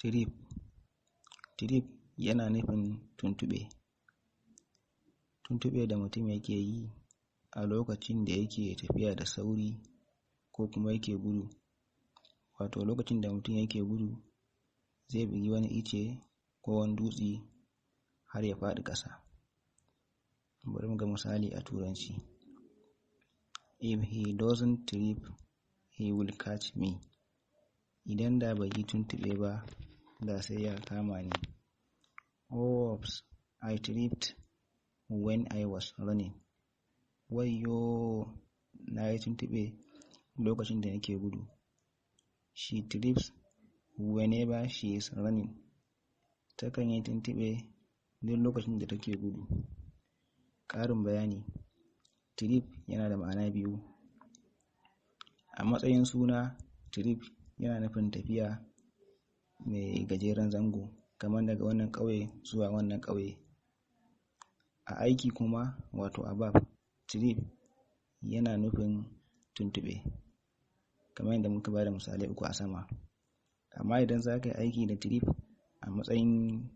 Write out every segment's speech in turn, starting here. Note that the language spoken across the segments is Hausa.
Trip. Trip yana nufin tuntuɓe. Tuntuɓe da mutum yake yi a lokacin da yake tafiya da sauri ko kuma yake gudu. Wato lokacin da mutum yake gudu, zai bugi wani icce ko wani dutse har ya faɗi ƙasa. Bari mu ga misali a Turanci. If he doesn't trip, he will catch me. Idan da bai yi tuntuɓe ba, da sai ya kama ni. Oops, I tripped when I was running. Wayyo, na yi tuntuɓe lokacin da nake gudu. She trips whenever she is running. Takan yi tuntuɓe duk lokacin da take gudu. Ƙarin bayani, trip yana da ma'ana biyu. A matsayin suna, trip yana nufin tafiya mai gajeren zango, kamar daga wannan ƙauye zuwa wannan ƙauye. A aiki kuma, wato a verb, trip yana nufin tuntuɓe, kamar yadda muka ba da misalai uku a sama. Amma idan za ka yi aiki da trip a matsayin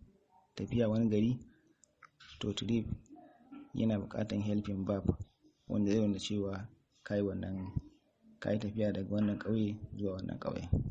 tafiya wani gari, to trip yana buƙatar helping verb wanda zai nuna cewa ka yi tafiya daga wannan ƙauye zuwa wannan ƙauye.